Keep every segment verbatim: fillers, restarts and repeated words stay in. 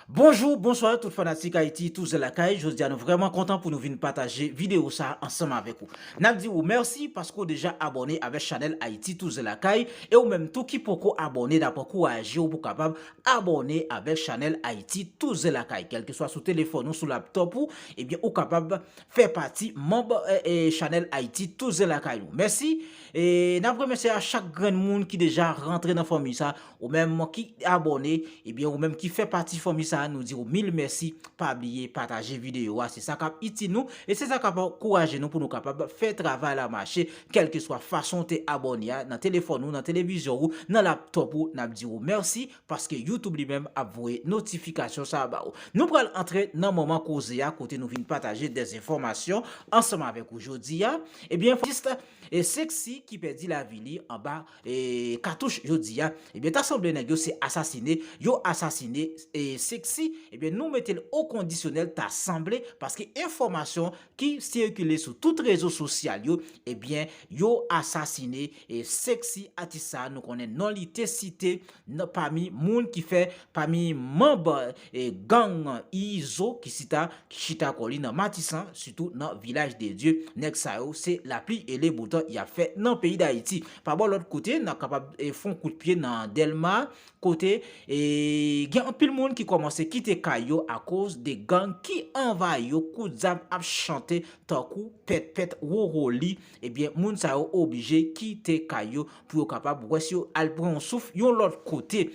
Bonjou, bonswa tout fanatik Ayiti Touze Lakay. Jodi a nou vrèman kontan pou nou vin pataje videyo sa a ansanm avèk ou. N ap di ou mèsi paske w deja abòne avèk chanèl Ayiti Touze Lakay e ou menm tou ki poko abòne, n ap ankouraje w pou w kapab abòne avèk chanèl Ayiti Touze Lakay. Kèlkeswa sou telefòn ou, sou laptòp ou, ebyen ou kapab fè pati manm e, e chanèl Ayiti Touze Lakay nou. Mèsi. E n ap remèsye a chak grenn moun ki deja rantre nan fanmi sa, ou menm ki abòne, ebyen ou menm ki fè pati fanmi sa, nou di w mil mèsi. Pa bliye pataje videyo a, se sa k ap itil nou e se sa k ap ankouraje nou pou nou kapab fè travay la mache, kèlkeswa fason w te abòne a, nan telefòn ou, nan televizyon ou, nan laptòp ou, n ap di w mèsi paske YouTube li menm ap voye notifikasyon sa a ba ou. Nou pral antre nan moman koze a kote nou vin pataje dèzenfòmasyon ansanm avèk ou jodi a. Ebyen, fòtis e Sexy ki pèdi lavi li anba e katouch jodi a. Ebyen, ta sanble nèg yo se asasine, yo asasine e Sexy. Ebyen, nou mete l o kondisyonèl ta sanble paske enfòmasyon ki sikile sou tout rezo sosyal yo, ebyen, yo asasine e Sexy, atis sa a, nou konnen non li te site nan, pami moun ki fè, pami manm e gang Izo ki sita, ki chita kò li nan Matisan, sitou nan Vilaj de Dye. Nèg sa yo, se lapli e leboutan y ap fè nan peyi Dayiti. Pa bò lòt kote, n ap kapab e, fè yon kout pye nan Dèlma, kote e, gen anpil moun ki kòmanse kite kay yo akoz de gang ki anvayi yo, kout zam ap chante tankou pèt pèt wowoli. Ebyen, moun sa yo oblije kite kay yo pou yo kapab wè si yo al pran yon souf yon lòt kote.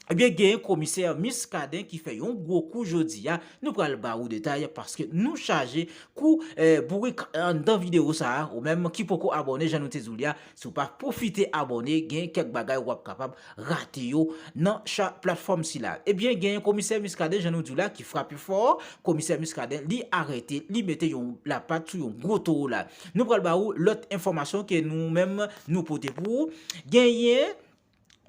Ebyen, genyen komisè Muscadin ki fè yon gwo kou jodi a. Nou pral ba ou detay paske nou chaje kou e, bourik anndan videyo sa a. Ou menm ki poko abòne, jan nou te di w li a, si w pa pwofite abòne, gen kèk bagay w ap kapab rate yo nan cha, platfòm sila. Ebyen, genyen komisè Muscadin, jan nou di w la, ki frape fò. Komisè Muscadin, li arete, li mete yon lapat sou yon gwo towo la. Nou pral ba ou lòt enfòmasyon ke nou menm nou pote pou ou. Genyen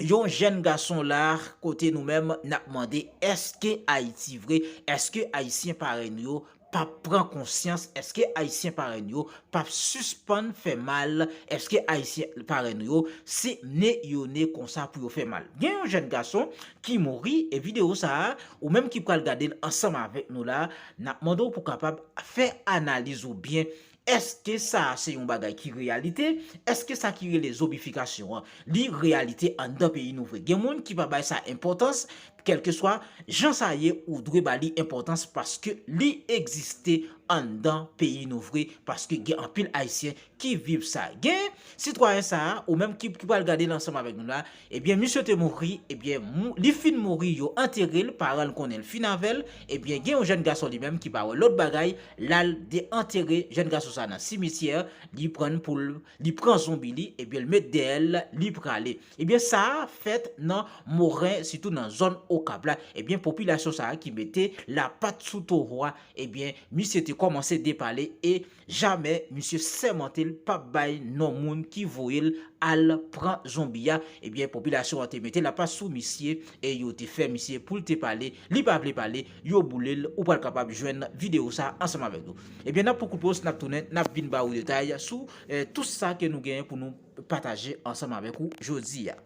yon jèn gason la, kote nou menm n ap mande, èske Ayiti vre? Èske Ayisyen parèy nou yo p ap pran konsyans? Èske Ayisyen parèy nou yo p ap sispann fè mal? Èske Ayisyen parèy nou yo se ne yo ne konsa pou yo fè mal? Gen yon jèn gason ki mouri e videyo sa a, ou menm ki pral gade l ansanm avèk nou la, n ap mande w pou w kapab fè analiz ou byen. Èske sa a se yon bagay ki reyalite? Èske sa ki rele zonbifikasyon an, li reyalite anndan peyi nou vre? Gen moun ki pa bay sa enpòtans, kèlkeswa jan sa ye, ou dwe ba li enpòtans paske li egziste anndan peyi nou vre, paske gen anpil Ayisyen ki viv sa. Gen sitwayen sa a, ou menm ki, ki pral gade l ansanm avèk nou la, ebyen, misye te mouri, ebyen, mou, li fin mouri, yo antere l, paran l konnen l fin avè l, ebyen, gen yon jèn gason li menm ki pa wè lòt bagay, l al de antere jèn gason sa a nan simityè, li pran poul, li pran zonbi li, ebyen, l met dèyè l, li prale. Ebyen, sa a fèt nan Moren, sitou nan zòn Okap la. Ebyen, popilasyon sa a ki mete lapat sou towo a, ebyen, misye te kòmanse depale e jamè misye sèmante l p ap bay non moun ki voye l al pran zonbi a. Ebyen, popilasyon an te mete lapat sou misye e yo te fè misye pou l te pale. Li pa vle pale, yo boule l. Ou pral kapab jwenn videyo sa a ansanm avèk nou. Ebyen, n ap pran kout poz, n ap tounen, n ap vin ba ou detay sou e, tout sa ke nou genyen pou nou pataje ansanm avèk ou jodi a.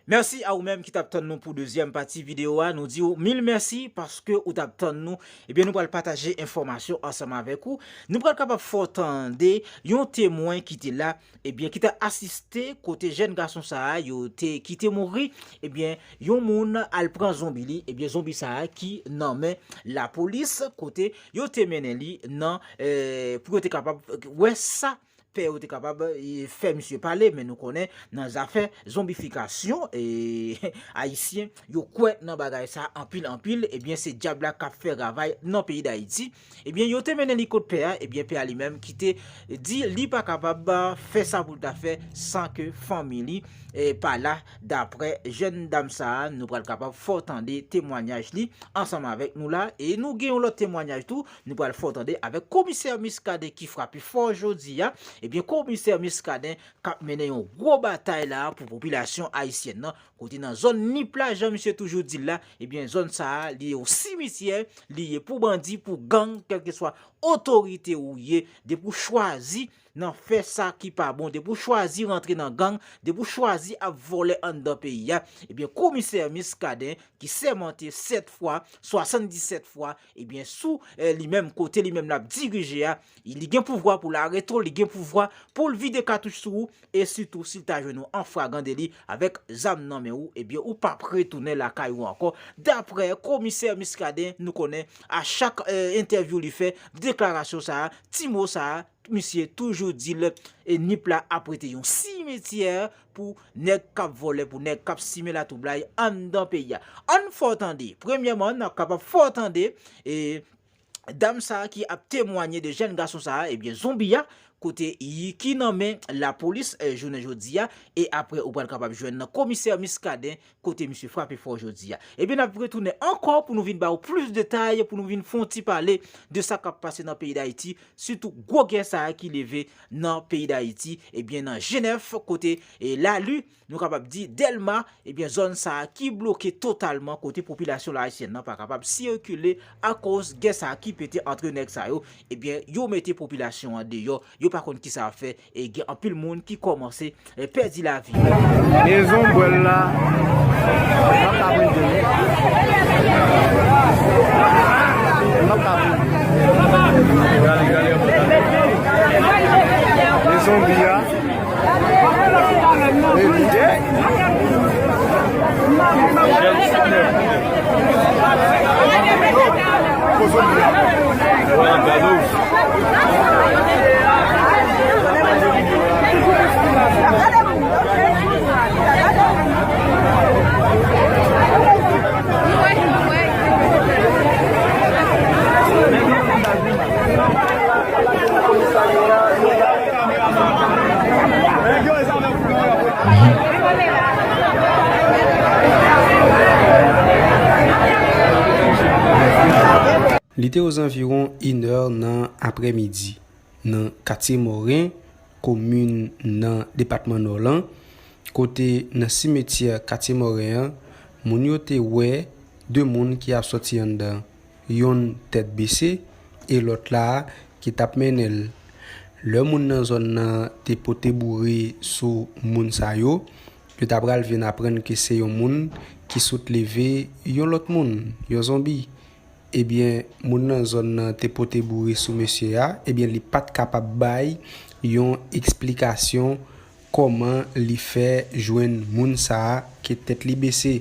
Mèsi a ou menm ki t ap tann nou pou dezyèm pati videyo a. Nou di w mil mèsi paske ou t ap tann nou. Ebyen, nou pral pataje enfòmasyon ansanm avèk ou. Nou pral kapab fè w tande yon temwen ki te la, ebyen, ki te asiste kote jèn gason sa a, yo te, ki te mouri. Ebyen, yon moun al pran zonbi li. Ebyen, zonbi sa a ki nan men lapolis, kote yo te mennen li nan, e, pou yo te kapab wè sa pè yo te kapab e, fè misye pale, men nou konnen nan zafè zonbifikasyon, e, Ayisyen, yo kwè nan bagay sa anpil, anpil, ebyen, se dyab la k ap fè ravay nan peyi Dayiti. Ebyen, yo te mennen li kot pè a, ebyen, pè a li menm ki te di li pa kapab fè sa pou l ta fè san ke fanmi li e, pa la, daprè jèn dam sa a, nou pral kapab fè w tande temwanyaj li ansanm avèk nou la, e nou gen yon lòt temwanyaj tou, nou pral fè w tande avèk komisè Muscadin ki frape fò jodi a. Ebyen, komisè Muscadin k ap mennen yon gwo batay la pou popilasyon ayisyèn nan, kote nan zòn Nip la, jan misye toujou di l la, ebyen, zòn sa a, li ye yon simityè, li ye pou bandi, pou gang, kèlkeswa otorite ou ye, depi w chwazi nan fè sa ki pa bon, depi w chwazi rantre nan gang, depi w chwazi ap vòlè anndan peyi a, ebyen, komisè Muscadin, ki sèmante sèt fwa, swasanndisèt fwa, ebyen, sou, eh, li menm, kote li menm l ap dirije a, li gen pouvwa pou l arete w, li gen pouvwa pou l vide katouch sou ou, e sitou si l ta jwenn ou an fragan deli avèk zam nan men ou, ebyen, ou p ap retounen lakay ou ankò. Daprè komisè Muscadin, nou konnen a chak, eh, entèvyou li fè, deklarasyon sa a, ti mo sa a, misye toujou di l, e Nip la ap rete yon simetyè pou nèg k ap vòlè, pou nèg k ap simen latwoublay anndan peyi a. Ann fè w tande. Premyèman, n ap kapab fè w tande, e, dam sa a ki ap temwanye de jèn gason sa a, ebyen, zonbi a, kote li ki nan men lapolis, eh, jounen jodi a, e apre ou pral kapab jwenn nan komisè Muscadin, kote misye frape fò jodi a. Ebyen, n ap retounen ankò pou nou vin ba w plis detay, pou nou vin fè yon ti pale de sa k ap pase nan peyi Dayiti, sitou gwo gè sa a ki leve nan peyi Dayiti, ebyen, nan Jenèf, kote, e, Lali, nou kapab di Dèlma, ebyen, zòn sa a ki bloke totalman, kote popilasyon ayisyèn nan pa kapab sikile akoz gè sa a ki pete antre nèg sa yo, ebyen, yo mete popilasyon an deyò, yo pa konn kisa fè, e gen anpil moun ki kòmanse, e, pèdi lavi yo. Mezon bwèl la, m ap ka pran de. M ap ka pran. Gade, gade, gade. Mezon bi a. Li te ozanviwon inè nan aprèmidi, nan katye Mòren, komin nan depatman Nò lan, kote nan simetyè katye Mòren an, moun yo te wè de moun ki ap sòti anndan, yonn tèt bese e lòt la ki t ap mennen l. Lè moun nan zòn nan te pote boure sou moun sa yo, yo ta pral vin aprann ke se yon moun ki sot leve yon lòt moun, yon zonbi. Ebyen, moun nan zòn nan te pote boure sou mesye a, ebyen, li pa t kapab bay yon eksplikasyon kòman li fè jwenn moun sa a ke tèt li bese.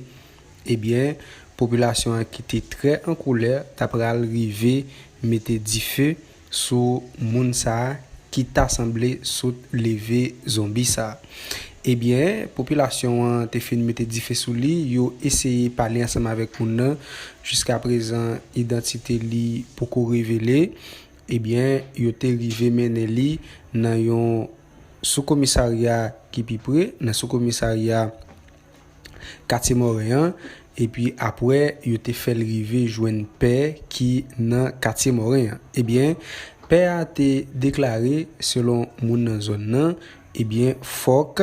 Ebyen, popilasyon an ki te trè an kolè ta pral rive mete dife sou moun sa a ki ta sanble sot leve zonbi sa a. Ebyen, popilasyon an te fin mete dife sou li, yo eseye pale ansanm avèk moun nan. Jiskaprezan, idantite li poko revele. Ebyen, yo te rive mennen li nan yon soukomisarya ki pi pre, nan soukomisarya katye Mòren an, epi apre, yo te fè l rive jwenn pè ki nan katye Mòren an. Ebyen, pè a te deklare, selon moun nan zòn nan, ebyen, fòk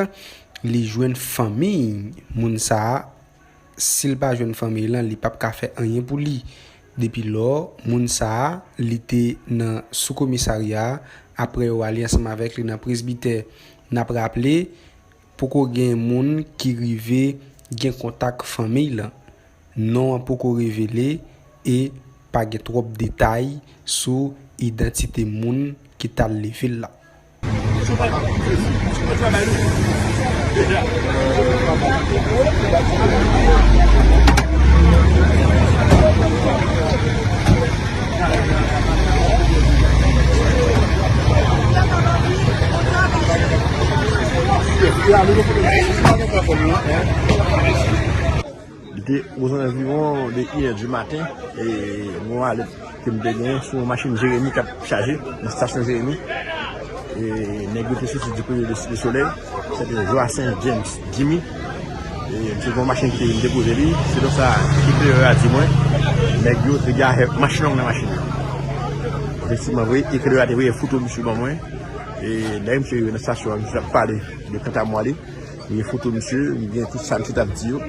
li jwenn fanmi moun sa a. Si l pa jwenn fanmi l lan, li p ap ka fè anyen pou li. Depi lò, moun sa a, li te nan soukomisarya a, apre yo ale ansanm avèk li nan presbitè. N ap raple, poko gen moun ki rive gen kontak fanmi l lan. Non an poko revele e pa gen twòp detay sou idantite moun ki t al leve l la. Li te ozanviwon de inè di maten, e nou alèt ke m te genyen sou yon machin Jeremi k ap chaje nan estasyon Jeremi. E nèg yo te soti di kote de, de Solèy, se te Joacin James Jimmy. E se yon machin ki te vin depoze li, selon sa eklerè a di mwen, nèg yo te gen afè manch long nan machin nan. Efektivman vre, eklerè a te voye foto misye ban mwen. E lè misye rive nan estasyon an, misye t ap pale de kanta mwa li. M gen foto misye, m gen tout sa misye t ap di yo.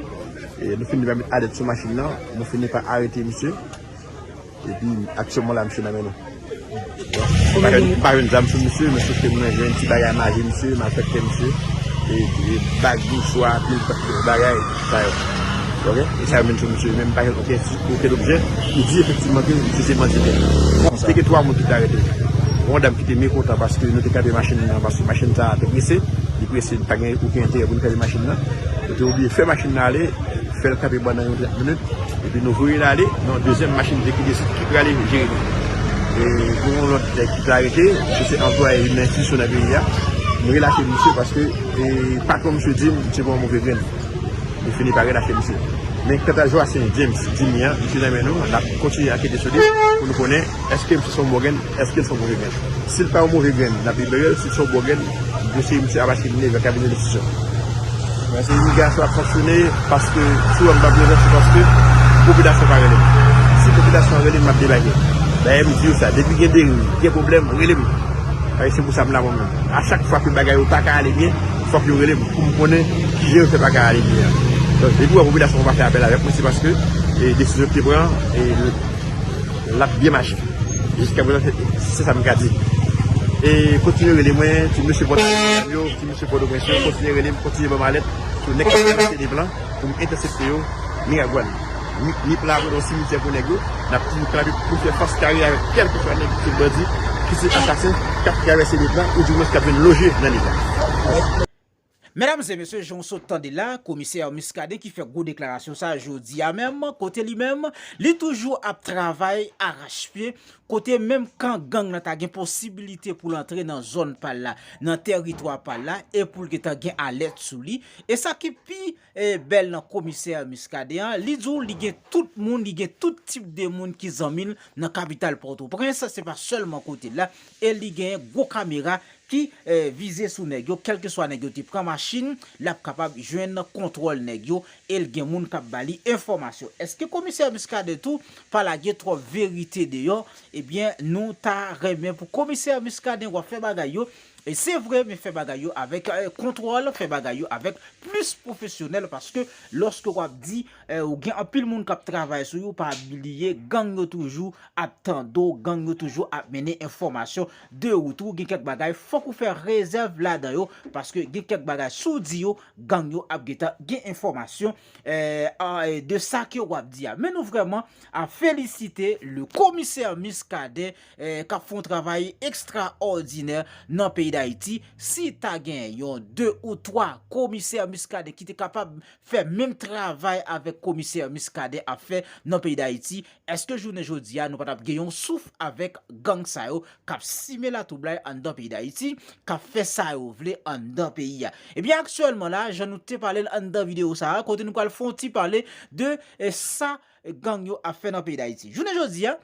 E nou fini pa met alèt sou machin nan, nou fini pa arete misye. Epi aktyèlman la, misye nan men nou. M pa jwenn, m pa jwenn zam sou misye, men sof ke mwen jwenn ti bagay maje misye, malfektè misye, e, e bag, mouchwa, pil bagay, sa yo. Ok? E sa yo menm sou misye, men m pa jwenn okenn, okenn objè ki di efektivman ke misye se banditè. Te gen twa moun ki te arete. Yon dam ki te mekontan paske nou te kanpe machin nan, paske machin sa a te prese, li prese, li pa gen okenn enterè pou nou kanpe machin nan. Nou te oblije fè machin nan ale, fè l kanpe pandan yon trant minit, epi nou voye l ale nan yon dezyèm machin ki desid ki prale jere li. E gen yon lòt nèg ki te arete, misye se anplwaye youn nan enstitisyon nan peyi a. M relache misye paske, e, patwon misye di m misye pran move grenn. Li fini pa relache misye. Men kanta Joacin James di m li an, misye nan men nou, n ap kontinye ankete sou li pou nou konnen èske misye se yon bon grenn, èske l se yon move grenn. Si l pa yon move grenn, n ap libere l, si l se yon bon grenn, dosye misye ap ap mennen nan kabinè enstitisyon. Men se imigrasyon ap fonksyone paske si w wè m pa prezan, se paske popilasyon pa rele m. Si popilasyon an rele m, m ap debake. Dayè, m di yo sa, depi gen deriv, gen pwoblèm, rele m. Paske se pou sa m la mwen menm. A chak fwa ke bagay yo pa ka ale byen, fòk yo rele m pou m konnen kijan yo fè pa ka ale byen an. Donk, depi w wè popilasyon an pa fè apèl avèk mwen, se paske, e, desizyon ki te pran, e, l ap byen mache. Jiska prezan, se, se sa m ka di. E kontinye rele mwen, ti mesye Pòtoprens yo, ti mesye Pòtoprens yo, kontinye rele m, kontinye ban m alèt sou nèg k ap travèse de blan pou m entèsepte yo, Miragwàn. Nip, Nip la, apre yon simityè pou nèg yo, n ap toujou kanpe pou fè fas kare avèk kèlkeswa nèg ki se bandi, ki se asasen, k ap travèse Nip la, oudimwens k ap vin loje nan Nip la. Medam e mesye, jan w sot tande la, komisè Muscadin ki fè gwo deklarasyon sa jodi a menm, kote li menm, li toujou ap travay arachpye, kote menm kan gang nan ta gen posibilite pou l antre nan zòn pa l la, nan tèritwa pa l la, e pou l gentan gen alèt sou li. E sa ki pi, e, bèl nan komisè Muscadin an, li di w li gen tout moun, li gen tout tip de moun ki zanmi l nan kapital Pòtoprens, se pa sèlman kote l la, e li gen gwo kamera ki, eh, vize sou nèg yo, kèlkeswa nèg yo te pran machin, l ap kapab jwenn kontwòl nèg yo, e l gen moun k ap ba li enfòmasyon. Èske komisè Muscadin tou pa lage twòp verite deyò? Ebyen, nou ta renmen pou komisè Muscadin wè fè bagay yo, e se vre, men fè bagay yo avèk, eh, kontwòl, fè bagay yo avèk plis pwofesyonèl, paske lòske w ap di, eh, ou gen anpil moun k ap travay sou yo, pa bliye, gang yo toujou ap tande w, gang yo toujou ap mennen enfòmasyon de ou tou. Gen kèk bagay, fòk ou fè rezèv ladan yo, paske gen kèk bagay, si w di yo, gang yo ap gentan gen enfòmasyon, eh, a, eh, de sa ke w ap di a. Men nou vrèman ap felisite le komisè Muscadin, eh, k ap fè yon travay ekstraòdinè nan peyi Dayiti. Si ta gen yon de ou twa komisè Muscadin ki te kapab fè menm travay avèk komisè Muscadin ap fè nan peyi Dayiti, èske jounen jodi a nou pa t ap gen yon souf avèk gang sa yo k ap simen latwoublay anndan peyi Dayiti, k ap fè sa yo vle anndan peyi a? Ebyen, aktyèlman la, jan nou te pale l anndan videyo sa a, kote nou pral fè yon ti pale de, eh, sa gang yo ap fè nan peyi Dayiti. Jounen jodi a,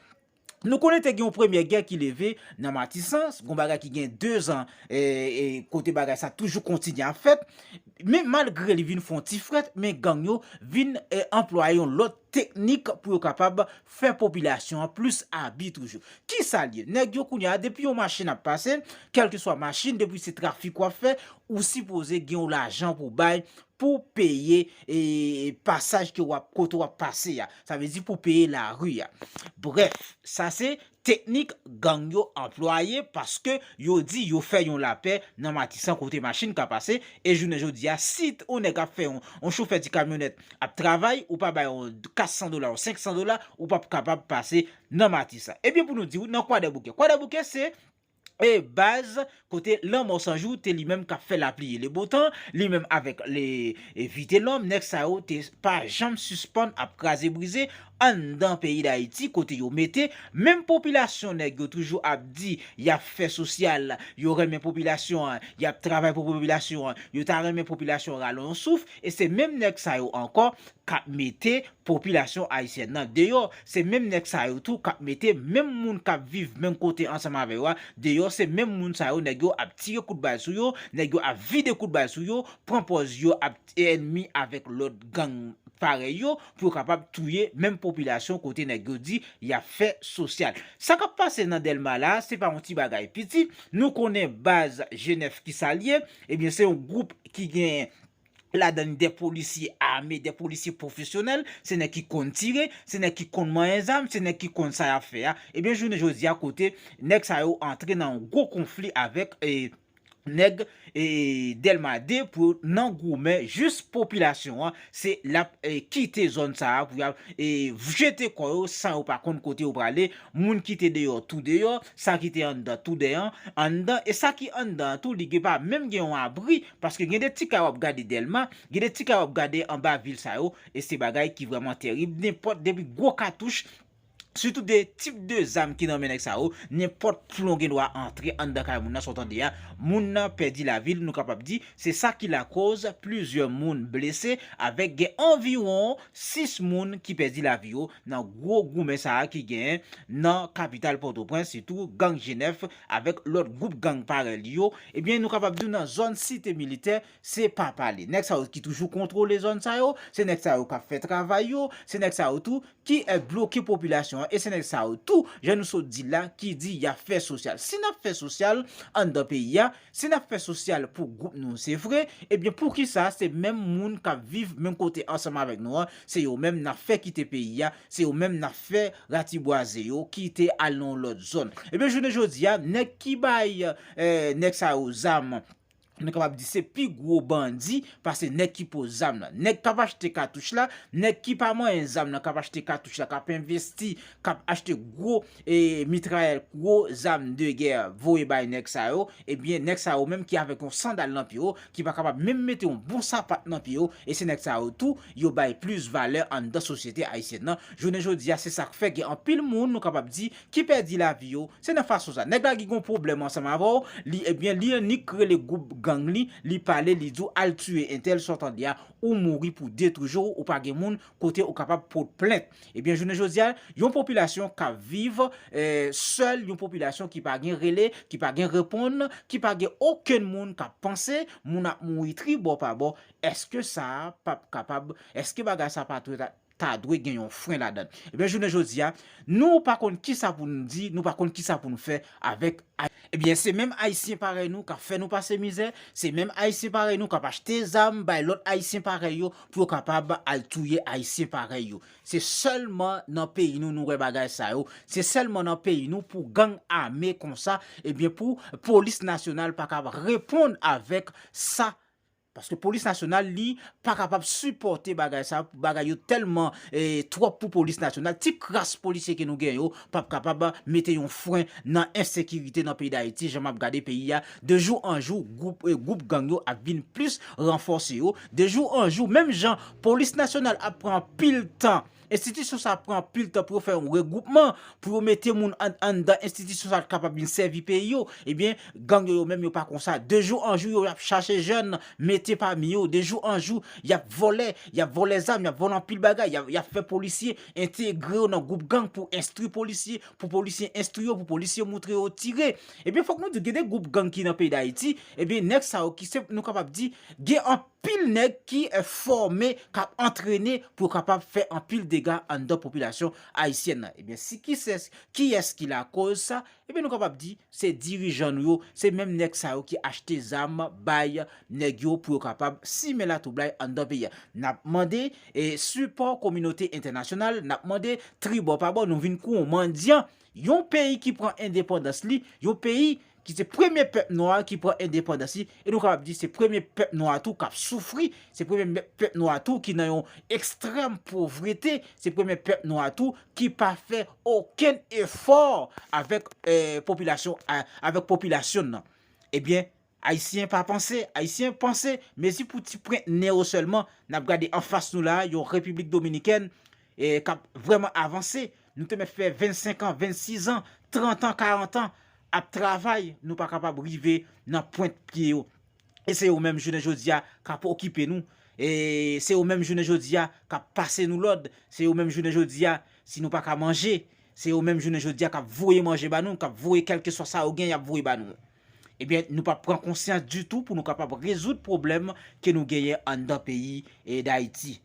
nou konnen te gen yon premyè gè ki leve nan Matisan, gon bagay ki gen dezan, e, e kote bagay sa toujou kontinye ap fèt. Men malgre li vin fè yon ti frèt, men gang yo vin, e, anplwaye yon lòt teknik pou yo kapab fè popilasyon an plis abi toujou. Kisa l ye? Nèg yo kounye a, depi yon machin ap pase, kèlkeswa machin, depi se trafik w ap fè, ou sipoze gen yon lajan pou bay, pou peye, e, pasaj ke w ap, kote w ap pase a. Sa vle di pou peye lari a. Brèf, sa se teknik gang yo anplwaye paske yo di yo fè yon lapè nan Matisan kote machin ka pase. E jounen jodi a, si t-, yon nèg ap fè yon, yon chofè ti kamyonèt ap travay, ou pa bay yon kat san dola, yon senk san dola, ou p ap kapab pase nan Matisan. Ebyen, pou nou di w, nan Kwadèboukè. Kwadèboukè se e baz kote Lanmò San Jou te li menm k ap fè lapli e le bon tan, li menm avèk le, e Vitelòm, nèg sa yo te pa janm sispann ap kraze brize anndan peyi Dayiti, kote yo mete menm popilasyon, nèg yo toujou ap di y ap fè sosyal, yo renmen popilasyon an, y ap travay pou popilasyon an, yo ta renmen popilasyon an rale yon souf, e se menm nèg sa yo ankò k ap mete popilasyon ayisyèn nan deyò. Se menm nèg sa yo tou k ap mete menm moun k ap viv menm kote ansanm avè yo a deyò. Se menm moun sa yo, nèg yo ap tire kout bal sou yo, nèg yo ap vide kout bal sou yo, pran pòz yo ap ènmi avèk lòt gang parèy yo pou yo kapab touye menm popilasyon kote nèg yo di y ap fè sosyal. Sa k ap pase nan Dèlma la, se pa yon ti bagay piti. Nou konnen baz G nèf kisa l ye, ebyen, se yon gwoup ki gen ladan de polisye ame, de polisye pwofesyonèl, se nèg ki konn tire, se nèg ki konn manyen zam, se nèg ki konn sa y ap fè a. Ebyen, jounen jodi a, kote nèg sa yo antre nan yon gwo konfli avèk, e, nèg, e, Dèlma de pou nan goumen jis popilasyon an, se l ap, e, kite zòn sa a pou y ap, e, jete kò yo san yo pa konn kote yo prale, moun ki te deyò tou deyò, sa ki te anndan tou deyò, anndan, e sa ki anndan an tou, li gen pa menm gen yon abri, paske gen de ti kay w ap gade Dèlma, gen de ti kay w ap gade anba vil sa yo, e se bagay ki vrèman terib, nenpòt depi gwo katouch, sitou de tip de zam ki nan men nèg sa yo, nenpòt plon gen dwa antre anndan kay moun nan, sa w tande a, moun nan pèdi lavi l, nou kapab di, se sa ki lakoz plizyè moun blese, avèk gen anviwon sis moun ki pèdi lavi yo nan gwo goumen sa a ki genyen nan kapital Pòtoprens, sitou gang G nèf avèk lòt gwoup gang parèy li yo. Ebyen, nou kapab di w nan zòn Site Militè, se pa pale. Nèg sa yo ki toujou kontwole zòn sa yo, se nèg sa yo k ap fè travay yo, se nèg sa yo tou ki, e, bloke popilasyon an, e se nèg sa yo tou, jan nou sot di la, ki di y ap fè sosyal. Si n ap fè sosyal anndan peyi a, si n ap fè sosyal pou gwoup nou, se vre, ebyen, poukisa se menm moun k ap viv menm kote ansanm avèk nou an, se yo menm n ap fè kite peyi a, se yo menm n ap fè ratibwaze yo, kite al nan yon lòt zòn? Ebyen, jounen jodi a, nèg ki bay, e, nèg sa yo zam, nou kapab di se pi gwo bandi pase nèg ki poze zam nan. Nèg k ap achte katouch la, nèg ki pa manyen zam nan, k ap achte katouch la, k ap envesti, k ap achte gwo, e, mitrayèl, gwo zam de gè, voye bay nèg sa yo, ebyen, nèg sa yo menm ki avèk yon sandal nan pye yo, ki pa kapab menm mete yon bon sapat nan pye yo, e se nèg sa yo tou, yo bay plis valè anndan sosyete ayisyèn nan. Jounen jodi a, se sa k fè gen anpil moun, nou kapab di, ki pèdi lavi yo, se nan fason sa. Nèg la ki gon pwoblèm ansanm avè w, li, ebyen, li annik rele gwoup gang li, li pale, li di w al tiye entèl, sa w tande a, ou mouri pou detwi je w, ou pa gen moun kote ou kapab pot plent. Ebyen, jounen jodi a, yon popilasyon k ap viv, e, sèl, yon popilasyon ki pa gen rele, ki pa gen reponn, ki pa gen okenn moun k ap panse, moun ap mouri tribò pa bò, èske sa a p ap kapab, èske bagay sa pa dwe ta, ta dwe gen yon fren ladan l? Ebyen, jounen jodi a, nou pa konn kisa pou nou di, nou pa konn kisa pou nou fè avèk Ay-, ebyen, se menm Ayisyen parèy nou k ap fè nou pase mizè, se menm Ayisyen parèy nou k ap achte zam, bay lòt Ayisyen parèy yo, pou yo kapab al touye Ayisyen parèy yo. Se sèlman nan peyi nou, nou wè bagay sa yo. Se sèlman nan peyi nou pou gang ame konsa, ebyen, pou polis nasyonal pa ka reponn avèk sa. Paske polis nasyonal, li pa kapab sipòte bagay sa, bagay yo tèlman, e, twòp pou polis nasyonal. Ti kras polisye ke nou gen yo p ap kapab mete yon fren nan ensekirite nan peyi Dayiti. Jan m ap gade peyi a, de jou an jou, gwoup, e, gwoup gang yo ap vin plis ranfòse yo. De jou an jou, menm jan polis nasyonal ap pran anpil tan, enstitisyon sa ap pran anpil tan pou yo fè yon regwoupman, pou yo mete moun an, anndan enstitisyon sa k kapab vin sèvi peyi yo. Ebyen, gang yo, yo menm, yo pa konsa. De jou an jou, yo ap chache jèn, mete pami yo. De jou an jou, y ap vòlè, y ap vòlè zam, y ap vòlè anpil bagay, y ap, y ap fè polisye entegre yo nan gwoup gang pou enstwi polisye, pou polisye enstwi yo, pou polisye moutre yo tire. Ebyen, fòk nou di, gen de gwoup gang ki nan peyi Dayiti, ebyen, nèg sa yo ki se, nou kapab di, gen anpil nèg ki, e, fòme, k ap antrene pou yo kapab fè anpil dega anndan popilasyon ayisyèn nan. Ebyen, si ki se, kiyès ki lakoz sa? Ebyen, nou kapab di, se dirijan nou yo, se menm nèg sa yo ki achte zam bay nèg yo pou yo kapab simen latwoublay anndan peyi a. N ap mande, e, sipò kominote entènasyonal, n ap mande tribò pa bò, nou vin kou yon mandyan. Yon peyi ki pran endepandans li, yon peyi ki se premye pèp nwa ki pran endepandans li, e nou kapab di se premye pèp nwa tou k ap soufri, se premye mè-, pèp nwa tou ki nan yon ekstrèm povrete, se premye pèp nwa tou ki pa fè okenn efò avèk, e, popilasyon, a, avèk popilasyon nan. Ebyen, Ayisyen pa panse, Ayisyen panse, mezi pou ti pwent nen yo sèlman, n ap gade anfas nou la, yon Repiblik Dominikèn, e, k ap vrèman avanse. Nou te mèt fè vennsenk an, vennsis an, trant an, karant an ap travay, nou pa kapab rive nan pwent pye yo. E se yo menm jounen jodi a k ap okipe nou. E se yo menm jounen jodi a k ap pase nou lòd. Se yo menm jounen jodi a, si nou pa ka manje, se yo menm jounen jodi a k ap voye manje ba nou, k ap voye kèlkeswa sa yo gen, y ap voye ba nou. Ebyen, nou p ap pran konsyans ditou pou nou kapab rezoud pwoblèm ke nou genyen anndan peyi, e, Dayiti.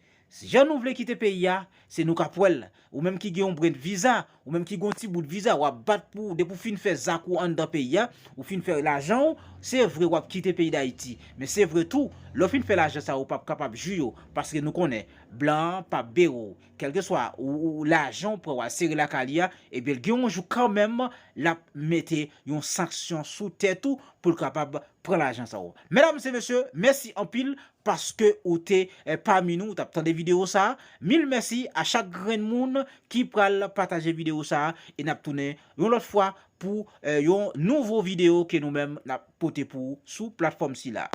Jan nou vle kite peyi a, Se nou k ap wè l. Ou menm ki gen yon brenn viza, ou menm ki gen yon ti bout viza, w ap bat pou, depi w fin fè zak ou anndan peyi a, ou fin fè lajan w, se vre w ap kite peyi Dayiti. Men se vre tou, lè w fin fè lajan sa, ou p ap kapab jwi yo, paske nou konnen, blan an p ap bere w. Kèlkeswa ou, ou lajan w pran, w al sere lakay li a, ebyen, l gen yon jou kanmenm, l ap mete yon sanksyon sou tèt ou pou l kapab pran lajan sa yo. Medam e mesye, mèsi anpil paske ou te eh, pami nou, ou t ap tande videyo sa. Mil mèsi a chak grenn moun ki pral pataje videyo sa. E n ap tounen yon lòt fwa pou eh, yon nouvo videyo ke nou menm n ap pote pou ou sou platfòm sila.